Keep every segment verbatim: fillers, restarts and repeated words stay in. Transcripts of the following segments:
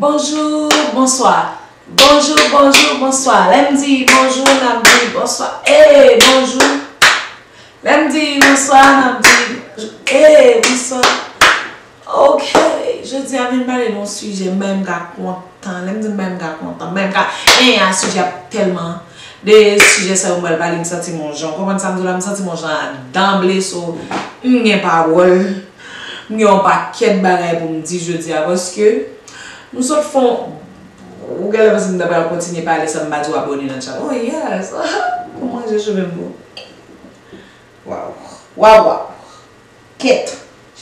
Bonjou, bonswa. Bonjou, bonjou, bonswa. Lè m di bonjou, n ap di bonswa. Ey, bonjou. Lè m di bonswa, n ap di bonjou. Ey, bonswa. Ok, jodi a vin pale de yon sijè, m menm ka kontan. Lè m di m menm ka kontan, m menm ka, en, a sijè ap tèlman de sijè sa yo m pral pale, m santi m yon jan. Ou konprann sa m di w la, m santi m yon jan danble, so, m gen pawòl. M gen yon pakèt bagay pou m di jodi a, paske m sot fè yon, ou genlè panse m ta pral kontinye pale san m pa di w abòne nan channel. Oh yes! Pou manje cheve m pou. Waw. Waw, waw. Kèt.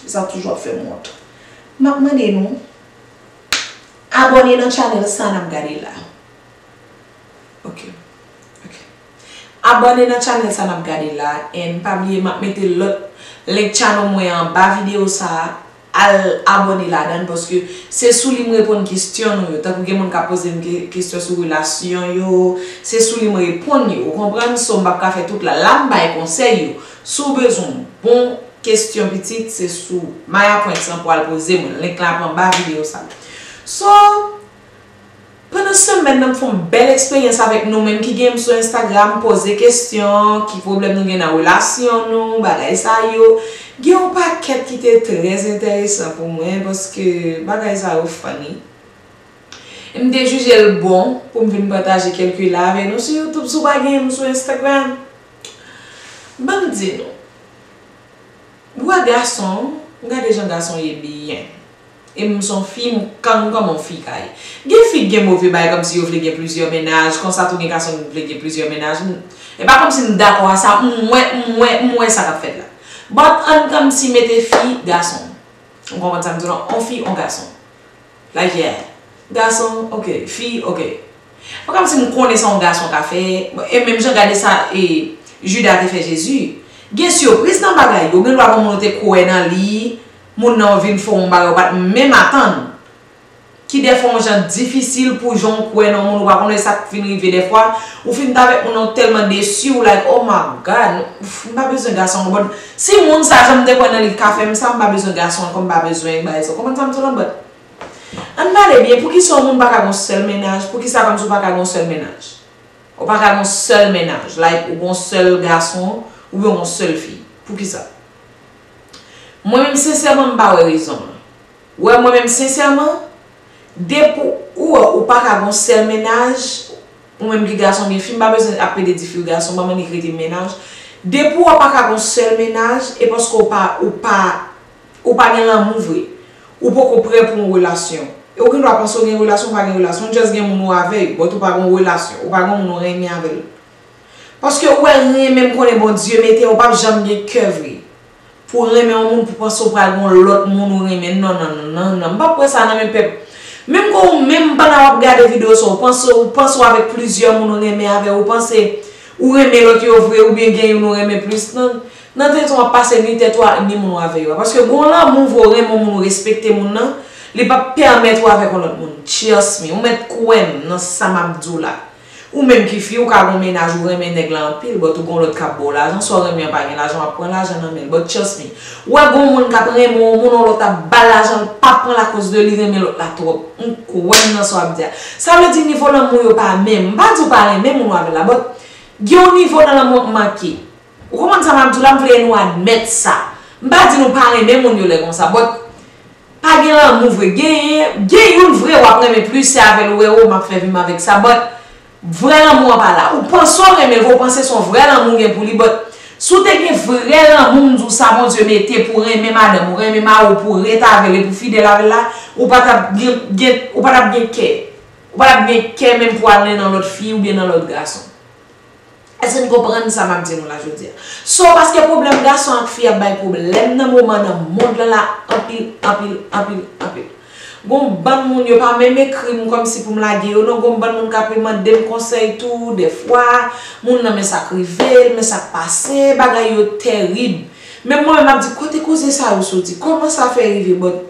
Sa toujou ap fè m wont. M ap mande nou abòne nan channel sa n ap gade la. Ok. Ok. Abòne nan channel sa n ap gade la, and pa bliye m ap mete lòt link channel mwen anba videyo sa a, al abòne ladan l, paske se sou li m reponn kesyon nou yo. Tankou gen moun k ap poze m ke- kesyon sou relasyon yo, se sou li m reponn yo, ou konprann? So, m p ap ka fè tout la. La, m bay konsèy yo. Si w bezwen yon bon kesyon pitit, se sou Maya Pranks lan pou al poze mwen. Link la ap anba videyo sa. So, pandan semèn nan, m fè yon bèl eksperyans avèk nou menm ki gen m sou Instagram, poze kesyon, ki pwoblèm nou gen nan relasyon nou, bagay sa yo. Gen yon pakèt ki te trè enteresan pou mwen, paske bagay sa yo funny. E m te jije l bon pou m vin pataje kèlke la avè nou sou YouTube, si w pa gen m sou Instagram. Ban m di nou, ou wè gason, m gade jan gason ye byen. E m se yon fi, m kan- m kòman yon fi ka ye. Gen fi k gen move bay kòmsi yo vle gen plizyè mennaj, konsa tou gen gason ki vle gen plizyè mennaj. M- E pa kòmsi m dakò a sa, m wè, m wè, m wè sa k ap fèt la. But ann kòmsi mete fi, gason. Ou konprann sa m di w lan? On fi, on gason. Like, yeah. Gason, ok. Fi, ok. Pa kòmsi m konnen sa yon gason ka fè. E menm jan gade sa e Jida te fè Jezi. Gen sipriz nan bagay yo. Gen dwa gon moun ou te kwè nan li, moun nan vin fè yon bagay ou pa t menm atann. Ki dèfwa yon jan difisil pou jan w kwè nan moun, ou pa konnen sa k fin rive dèfwa. Ou fin t avèk moun nan, ou tèlman desi, ou like, oh my God, m pa bezwen gason ankò. But si moun sa jan m te kwè nan li ka fè m sa, m pa bezwen gason ankò, m pa bezwen bagay sa. Ou konprann sa m di w lan? But ann pale byen, poukisa yon moun pa ka gon sèl mennaj? Poukisa kòmsi w pa ka gon sèl mennaj? Ou pa ka gon sèl mennaj, like, ou gon sèl gason, oubyen yon sèl fi. Poukisa? Mwen menm, sensèman, m pa wè rezon an. Ou wè, mwen menm, sensèman, depi ou wè ou pa ka gon sèl mennaj, ou menm ki gason oubyen fi, m pa bezwen ap pede di fi ou gason, ban m annik rete mennaj. Depi ou wè ou pa ka gon sèl mennaj, e paske ou pa, ou pa, ou pa gen lanmou vre. Ou poko prè pou yon relasyon. E ou gen dwa panse ou gen relasyon, ou pa gen relasyon, ou just gen moun ou avè yo, but ou pa gon relasyon, ou pa gon moun ou renmen avè l. Paske ou wè renmen m konnen Bondye mete, ou p ap janm gen kè vre. Pou w renmen yon moun, pou w panse w pral gen yon lòt moun ou renmen. Non, non, non, non, non. M p ap pran sa nan men pèp. Menm ke ou menm, pandan w ap gade videyo sa, ou panse, ou panse w avèk plizyè moun ou renmen avè, ou panse ou renmen lòt yo vre, oubyen gen youn ou renmen plis. Non, nan tèt ou ap pase ni tèt ou a, ni moun ou avè yo a. Paske gon lanmou vre, ou renmen yon moun, ou respekte moun nan, li p ap pèmèt ou avèk yon lòt moun. Trust me, ou mèt kwè m nan sa m ap di w la. Ou menm ki fi, ou ka gon mennaj, ou renmen nèg la anpil, but ou gon lòt k ap ba w lajan, sa w renmen an pa gen lajan, w ap pran lajan nan men l. But trust me, ou wè gon moun k ap renmen yon moun, yon lòt ap ba l lajan, l p ap pran l akoz de li renmen lòt la twòp. M kwè m nan sa w ap di a. Sa vle di nivo lanmou yo pa menm. M pa di w pa renmen moun w avè l la, but gen yon nivo nan lanmou k manke. Ou konprann sa m ap di w la, m vle nou admèt sa. M pa di nou pa renmen moun yo lè konsa, but pa gen lanmou vre. Genyen, gen youn vre w ap renmen plis, se avè l ou wè, o, m ap fè vi m avèk sa, but vrè lanmou an pa la. Ou panse w renmen l vre, ou panse se yon vrè lanmou w gen pou li, but si w te gen vrè lanmou, m di w sa Bondye mete pou renmen madanm ou, renmen mari w, pou w ret avè l e pou w fidèl avè l la, ou pa t ap gen, gen, ou pa t ap gen kè. Ou pa t ap gen kè menm pou al nan lòt fi oubyen nan lòt gason. Èske n konprann sa m ap di nou la jodi a? So, paske pwoblèm gason ak fi ap bay pwoblèm nan moman nan mond lan la anpil, anpil, anpil, anpil. Gon bann moun yo pa menm ekri m kòmsi pou m lage yo non, gon bann moun k ap mande m konsèy tou, dèfwa, moun nan men sa k rive l, men sa k pase, bagay yo tèrib. Men mwen menm m ap di, kote koze sa yo soti? Kòman sa fè rive? But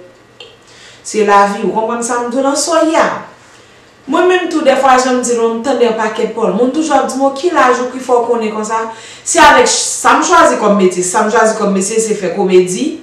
se lavi, ou konprann sa m di w lan? So, yeah. Mwen menm tou, dèfwa, jan m di nou, m tande yon pakèt pawòl. Moun toujou ap di m, o, ki laj ou, ki fè w konnen konsa? Se avèk ch- sa m chwazi kòm metye. Sa m chwazi kòm metye, se fè komedi.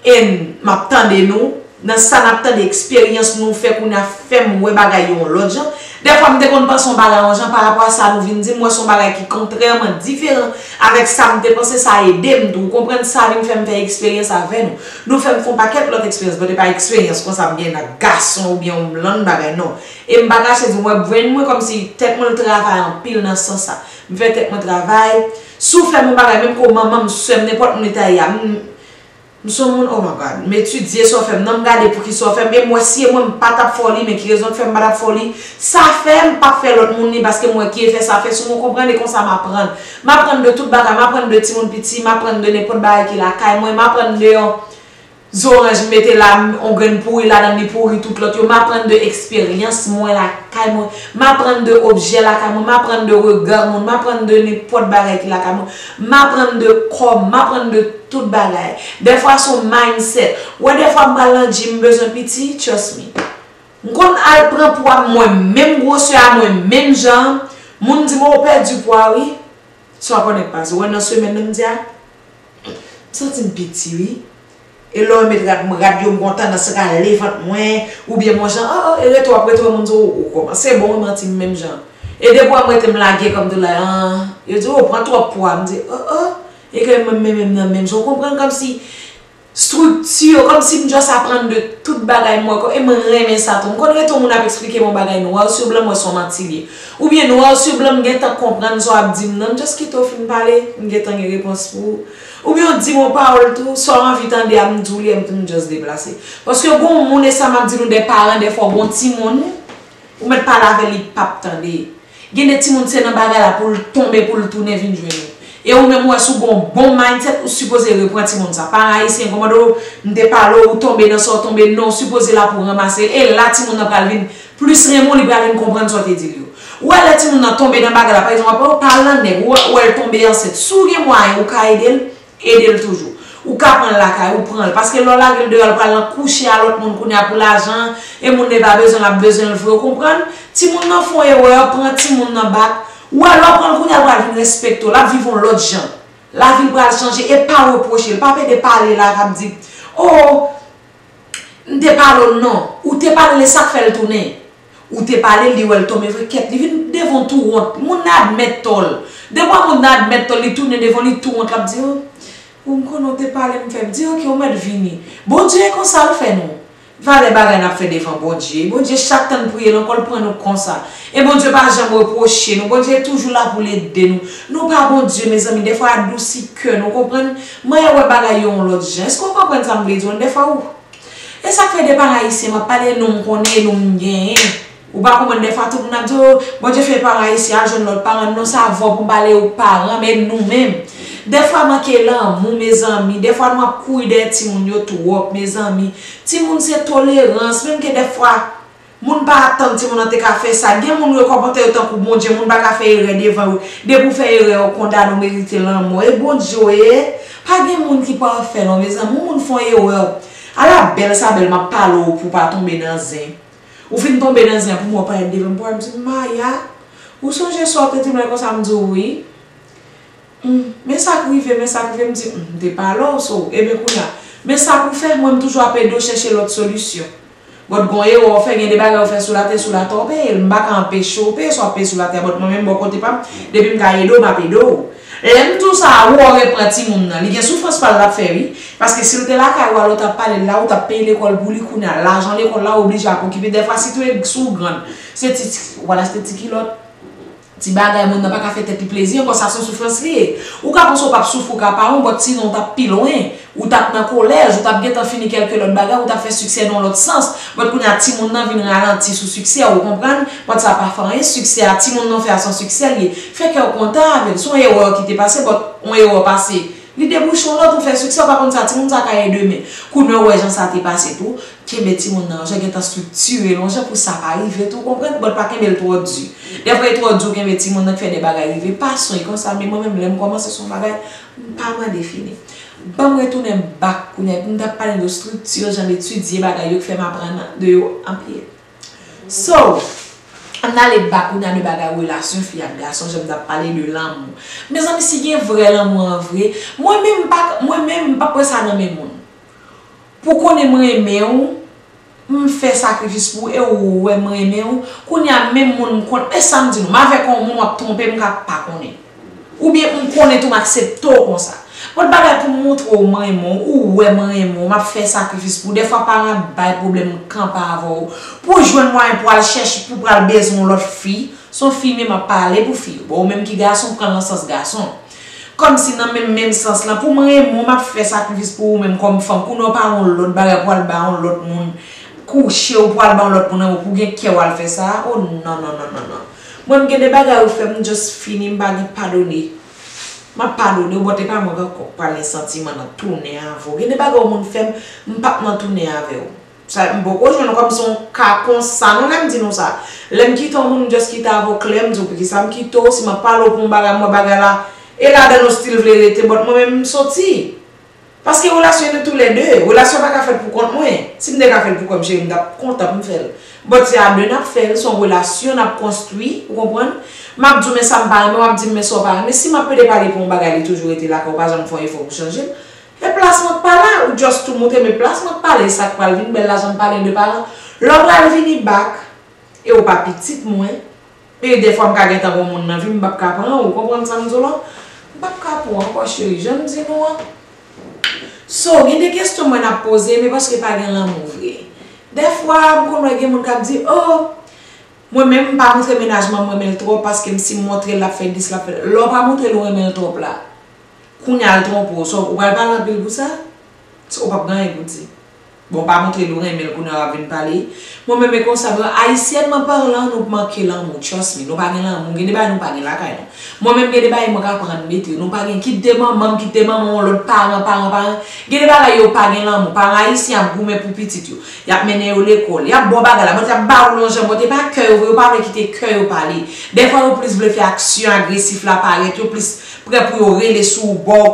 And m ap tande nou. Nan sa n ap tande, eksperyans nou fè kounye a fè m wè bagay yo yon lòt jan. Dèfwa m te konn panse yon bagay yon jan, pa rapò a sa nou vin di m, m wè se yon bagay ki kontrèman diferan avèk sa m te panse. Sa ede m tou, ou konprann, sa vin fè m fè eksperyans avè nou. Nou fè m fè yon pakèt lòt eksperyans, but e pa eksperyans konsa m gen ak gason oubyen yon lann bagay, non. E m pa kache di w, m wè brain mwen kòmsi tèt mwen l travay anpil nan sans sa. M fè tèt mwen travay. Si w fè m yon bagay, menm ke w manman m, sè m, nenpòt moun li ta ye a, m, m se yon moun, oh my God, m etidye sa w fè m nan, m gade poukisa w fè m, e m wè si e mwen m pa t ap fè w li, men ki rezon k fè m pa t ap fè w li, sa fè m p ap fè lòt moun li, paske m wè ki efè sa fè sou mwen, w konprann, e konsa m aprann. M aprann de tout bagay, m aprann de timoun piti, m aprann de nenpòt bagay ki lakay mwen, m aprann de yon zoranj m mete la, m, on grenn pouri ladan l, li pouri tout lòt yo. M aprann de eksperyans mwen lakay mwen. M aprann de objè lakay mwen. M aprann de rega moun. M aprann de nenpòt bagay ki lakay mwen. M aprann de kò m. M aprann de tout bagay. Dèfwa se yon mindset. Wè dèfwa m pral nan gym, m bezwen piti, trust me. M konn al pran pwa m mwen menm gwosè a mwen menm jan. Moun di m, "Oh, ou pèdi pwa wi." Sa w konnen k pase. Ou wè nan semèn nan m di a, m santi m piti wi. E lè w met rad, rad yo, m gon tandans rale vant mwen, oubyen m yon jan, an, an, e rete w ap rete w, moun di w, ou kòmanse bon wi, manti m menm jan. E depi w wè m rete m lage kò m tou la, an, yo di, o, pran twòp pwa, m di, o, o, e ke mwen menm, menm nan menm jan, w konprann, kòmsi estrikti yo, kòmsi m just aprann de tout bagay m wè, e mwen renmen sa tou. M konn rete yon moun ap eksplike m yon bagay noir sur blanc, m wè se yon manti l ye. Oubyen noir sur blanc, m gentan konprann sa w ap di m nan, m just kite w fin pale, m gentan gen repons pou ou. Oubyen w di m yon pawòl tou, sa w anvi tande a m di w li, m just deplase. Paske gon moun, e sa m ap di nou, de paran, dèfwa gon timoun, ou mèt pale avè l, li p ap tande. Gen de timoun, se nan bagay la pou l tonbe, pou l tounen vin jwenn ou. E ou menm, ou wè, si w gon bon mindset, ou sipoze reprann timoun sa. Paran ayisyen, kòman do, m te pale w, ou tonbe nan sa w tonbe, non, ou sipoze la pou w ranmase l. E la, timoun nan pral vin plis renmen w, li pral vin konprann sa w te di l yo. Ou wè lè timoun nan tonbe nan bagay la, pa egzanp, w ap pale nan nèg, ou wè, ou wè l tonbe ansent. Si w gen mwayen, ou ka ede l, ede l toujou. Ou ka pran l lakay ou, pran l. Paske lè w lage l deyò, l pral nan kouche a lòt moun kounye a pou lajan, e moun nan pa bezwen l, ap bezwen l vre, ou konprann? Timoun nan fè yon erè, pran timoun nan bak. Ou wè, lè w pran l kounye a, l pral vin respekte w, l ap viv yon lòt jan. Lavi l pral chanje, e pa repwoche l, pa pede pale la, k ap di, o, m te pale w non. Ou te pale l, e sa k fè l tounen. Ou te pale l, li wè l tonbe vre, kèt, li vin devan w tou wont. Moun nan admèt tò l. Depi w wè moun nan admèt tò l, li tounen devan w, li tou wont, l ap di, o, ou m konnen w te pale m fè m di, oke, ou mèt vini. Bondye e konsa l fè nou. Valè bagay n ap fè devan Bondye. Bondye, chak tan n priye l ankò, l pran nou konsa. E Bondye pa janm repwoche nou. Bondye toujou la pou l ede nou. Nou pa Bondye, mezanmi. Dèfwa adousi kè nou, konprann? Mwen wè bagay yo yon lòt jan. Èske w konprann sa m vle di w? Dèfwa, ou E sa k fè de paran ayisyen, m ap pale nou, m konnen e nou m genyen. Ou pa konprann, dèfwa tout moun ap di, o, Bondye fè paran ayisyen al jwenn lòt paran. Non, sa vòp, m pale ou paran, men nou menm. Dèfwa manke lanmou, mezanmi. Dèfwa nou ap kouri dèyè timoun yo twòp, mezanmi. Timoun se tolerans, menm ke dèfwa moun pa atann timoun nan te ka fè sa. Gen moun yo konpòte yo tankou Bondye, moun pa ka fè erè devan yo. Depi w fè erè, yo kondane w, merite lanmò. E Bondye w ye, pa gen moun ki pafè non, mezanmi. Yon moun fè yon erè. Ala bèl sa bèl, m ap pale w pou w pa tonbe nan zen. Ou fin tonbe nan zen pou mwen parèt devan m, pou w di m, Maya, ou sonje sa w te di m la konsa, m di w wi. Hmm, men sa k rive, men sa k rive, m di, hmm, m te pale w, so, ebyen kounye a, men sa pou w fè, mwen m toujou ap ede w chèche lòt solisyon. But gon erè w fè, gen de bagay ou fè sou latè, sou latè w peye l, m pa ka anpeche w peye sa w ap peye sou latè, but mwen menm bò kote pa m, depi m ka ede w, m ap ede w. Lè m di w sa, ou wè w reprann timoun nan, li gen soufrans pa l l ap fè wi, paske si l te lakay ou a lè w t ap pale l la, ou t ap peye lekòl pou li kounye a, lajan lekòl la ou oblije ap okipe, dèfwa sitou e si w grann, se ti, ti, w al achte ti kilòt. Ti bagay, moun nan pa ka fè tèt li plezi ankò, sa se yon soufrans li ye. Ou ka panse w p ap soufri, ou ka pa wont, but sinon w t ap pi lwen. Ou t ap nan kolèj, ou t ap gentan fini kèlke lòt bagay, ou t ap fè siksè nan yon lòt sans. But kounye a, timoun nan vin ralanti sou siksè, ou konprann? But sa pa fè anyen, siksè a, timoun nan fè a se yon siksè li ye. Fè kè w kontan avè l. Se yon erè ki te pase, but yon erè pase. Li debouche yon lòt, ou fè siksè, ou pa konn sa timoun sa ka ye demen. Kounye a, ou wè jan sa te pase tou. Kenbe timoun nan yon jan, gentan estriktire l yon jan pou sa pa rive tou, konprann? But pa kenbe l twò di. Dèfwa e twò di w kenbe timoun nan k fè de bagay rive. Pa sonje konsa, men mwen menm lè m kòmanse se yon bagay, m pa mande fini. Ban m retounen bak kounye a, epi m t ap pale de estrikti, jan m etidye bagay yo k fè m aprann de yo anpil. So, ann ale bak kounye a de bagay relasyon fi ak gason, jan m t ap pale de lanmou. Mezanmi, si gen vrè lanmou an vre, mwen menm m pa, mwen menm m p ap pran sa nan men moun. Pou konnen m renmen w, M fè sakrifis pou ou e ou wè m renmen w. Kounye a menm moun m konn, e sa m di nou, m avèk yon moun w ap twonpe m ka pa konnen. Oubyen m konnen tou m aksepte w konsa. Bon, bagay pou m montre w m renmen w, ou wè m renmen w, m ap fè sakrifis pou ou. Dèfwa paran ap bay pwoblèm m kanpe avè w. Pou w jwenn mwayen pou w al chèche, pou w pral bezwen yon lòt fi, se yon fi menm ap pale pou fi yo. Bon, ou menm ki gason, pran l nan sans gason. Kòmsi nan menm, menm sans lan, pou m renmen w, m ap fè sakrifis pou ou menm kòm fanm. Kounye a w pa yon lòt bagay pou w al ba yon lòt moun, kouche w, pou w al ba yon lòt moun renmen w, pou w gen kè w al fè sa. Oh, non, non, non, non, non. Mwen, m gen de bagay ou fè m, m just fini, m pa gen padone. M ap padone w, but e pa mwen k ankò pral gen santiman nan tounen avè w. Gen de bagay yon moun fè m, m p ap nan tounen avè w. Sa, m poko jwenn ou kòm se yon ka konsa, non, lè m di nou sa. Lè m kite yon moun, m just kite avè w klè, m di w poukisa m kite w, si m ap pale w pou yon bagay, m wè bagay la, e ladan nou still vle rete, but mwen menm, m soti. Paske relasyon nou toulède, relasyon pa ka fèt pou kont mwen. Si m te ka fè l pou kò m, cheri, m t ap kontan pou m fè l. But se a de n ap fè l, se yon relasyon n ap konstwi, ou konprann? M ap di w men sa m pa renmen, w ap di m men sa w pa renmen. Si m ap pede pale pou yon bagay, li toujou rete lakay ou, pa janm fè yon efò pou chanje l. E plas mwen k pa la, ou just tou montre m e plas mwen k pa la, e sa k pral vin bèl la, jan m pale de paran. Lè w pral vini back, e ou pa pitit mwen, e dèfwa m ka gentan gon moun nan vi m, m p ap ka pran, ou konprann sa m di w la? M p ap ka pran ankò, cheri, jan m di nou an. So, gen de kesyon mwen ap poze, men paske pa gen lanmou vre. Dèfwa, m konn wè gen moun k ap di, oh, mwen menm, m pa montre mennaj mwen m renmen l twòp, paske m, si m montre l, l ap fè dis, l ap fè. Lè w pa montre l ou renmen l twòp la, kounye a l twonpe w, so, ou pral pale anpil pou sa? So, ou p ap gen anyen pou di. Bon, pa montre l ou renmen l, kounye a w ap vin pale. Mwen menm, e konsa, mwen, ayisyènman palan, nou manke lanmou, trust me, nou pa gen lanmou, gen de bagay nou pa gen lakay nou. Mwen menm, gen de bagay mwen ka pran mete, nou pa gen, kit de manman m, kit de manman yon lòt paran, paran, paran. Gen de bagay yo pa gen lanmou, paran ayisyen ap goumen pou pitit yo. Y ap mennen yo lekòl, y ap ba w bagay la, but y ap ba w lonjan, but e pa kè yo vre, yo pa vle kite kè yo pale. Dèfwa yo plis vle fè aksyon agresif la parèt, yo plis prè pou yo rele sou ou, ba w